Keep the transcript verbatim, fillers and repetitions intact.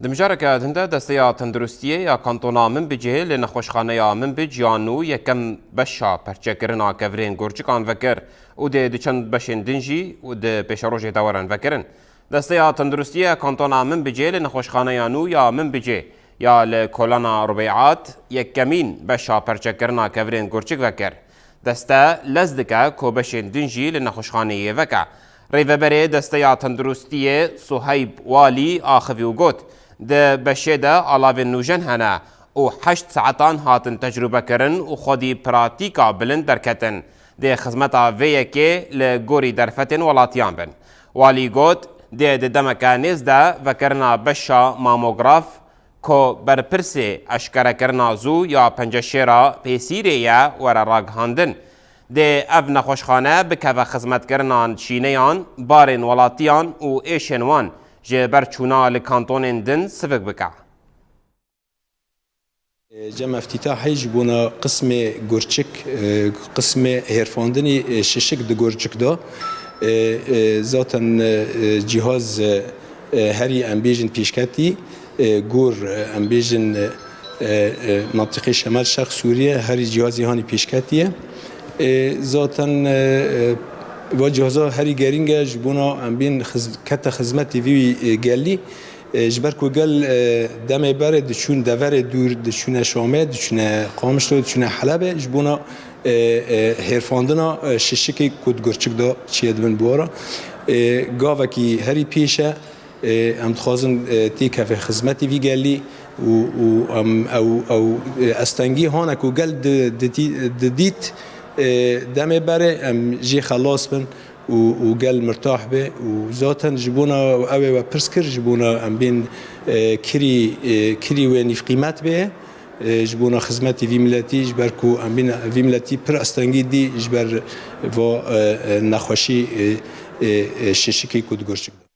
Di mijareke din de Desteya Tenduristiyê ya Kantona Minbicê li nexweşxaneya Minbic ya nû yekem beşa perçekirina kevirên gurçikan vekir û dê di çend beşên din jî û di pêşerojê de werin vekirin. Desteya Tenduristiyê ya Kantona Minbicê li nexweşxaneya nû ya Minbicê ya li Kolana Rubeyat yekemîn beşa perçekirina kevirên gurçik vekir. Deste lez dike ku beşên din jî li nexweşxaneyê veke. Rêveberê Desteya Tenduristiyê Suheyb Walî axivî û got, di beşê de alavên nûjen hene û heşt saetan hatin tecrûbekirin û xwedî pratîka bilind derketin. Dê xizmeta vê yekê li gorî derfetên welatiyan bin. Walî got, dê di demeke nêz de vekirina beşa mamograf, ku berpirsê eşkerekirina zû ya penceşêra pêsîrê ye were ragihandin. Dê ev nexweşxane bikeve xizmetkirina şîneyan, barên welatiyan û êşên wan ji ber çûna li kantonên din sivik bike. Cem Eftîtahî ji bona qismê gurçik, e, qismê hêrfandinî, e, şişik di gurçik de. E, e, zaten, e, e, cîhaz, e, e, herî em bêjin pêşketî, e, gor, e, em bêjin, e, e, e, mentiqê Şemal Şerq Sûriye herî cîhazî hanî pêşketî ye. E, zaten, e, e, va cîhaza herî gerîng e ji bona em bên xiz-, kete xizmetê vî, e, gelî. E, ji ber ku gel, e, demê berê diçûn deverê dûr, diçûne Şamê, diçûne Qamişlo, diçûne Helebê, ji bona, e, e, hêrfandina, e, şişikê ku di gurçik de çiye dibin bi we re. E, gavekî herî pêş e, e, em dixwazin, e, têkeve xizmetê vî gelî û, û em, ew, ew, e, estengî hane ku gel di, di, didît, e, demê berê em jê xelas bin û, û gel mirtah be û zaten ji bona ew ê we pirs kir, ji bona em bên, e, kirî, e, kirî wê nîvqîmet bê, e, ji bona xizmetî vî miletî, ji ber ku em bên vî miletî pir astengî dî ji ber va, e, e, nexweşî, e, e, e, şişikî ku di gurçik de.